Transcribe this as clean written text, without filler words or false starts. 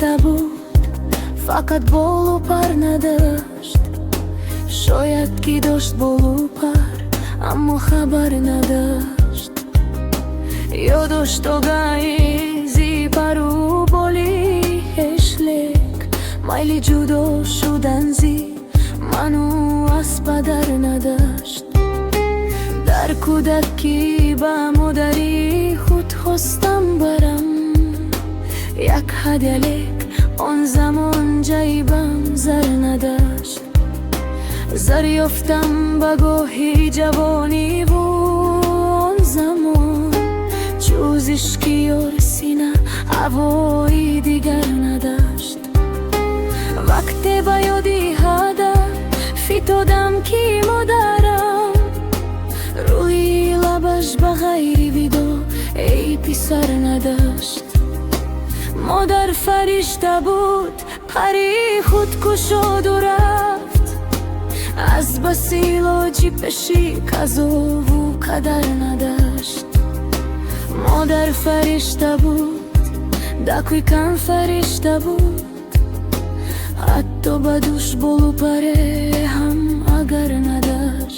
Фаришта буд, фақат болу пар надошт. Шояд ки дошт болу пар, аммо хабар надошт. Ёдошт огаи зи пару боли ҳеш, лек майли ҷудо шудан зи ману аз падар надошт. Дар кӯдакӣ ба модари худ хостам барам як ҳадя, лек он замон ҷайбам зар надошт. Зар ёфтам ба гоҳи ҷавониву он замон ҷуз ишқи ёр сина ҳавои дигар надошт. Вақте ба ёди ҳадар фитодам, ки модарам рӯи лабаш ба ғайри видо эй писар надошт. Модар фаришта буд, пари худ кушоду рафт, аз бас илоҷи пеши қазову қадар надошт. Модар фаришта буд, дақиқан фаришта буд, ҳатто ба дӯш болу паре ҳам агар надошт.